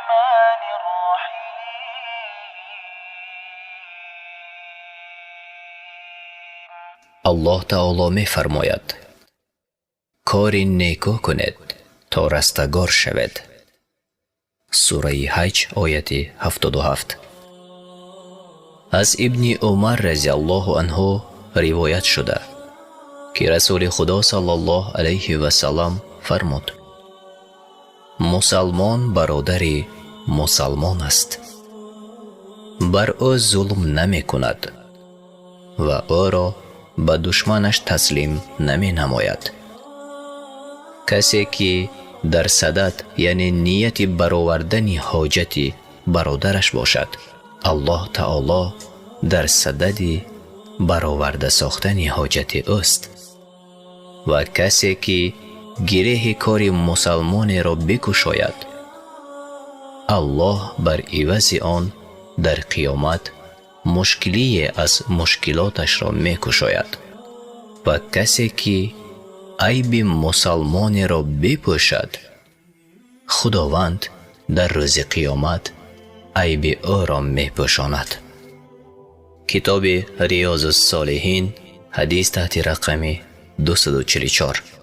الرحمن الرحيم. Аллоҳ таоло мефармояд: кори некӯ кунед, то растагор шавед. Сураи Ҳаҷ, ояти 77. Аз Ибни Умар разиаллоҳу анҳу ривоят шуда, ки Расули Худо саллаллоҳу алайҳи васаллам фармуд: мусалмон бародари мусалмон аст, бар ӯ зулм намекунад ва ӯро ба душманаш таслим наменамояд. Касе ки дар садад, яъне нияти баровардани ҳоҷати бародараш бошад, Аллоҳ таоло дар садади бароварда сохтани ҳоҷати ӯст. Ва касе ки гиреҳи кори мусалмонеро бикушояд, Аллоҳ бар ивази он дар қиёмат мушкилие аз мушкилоташро мекушояд. Ва касе ки айби мусалмонеро бипӯшад, Худованд дар рӯзи қиёмат айби ӯро мепӯшонад. Китоби Риёзус-солиҳин, ҳадис таҳти рақами 244.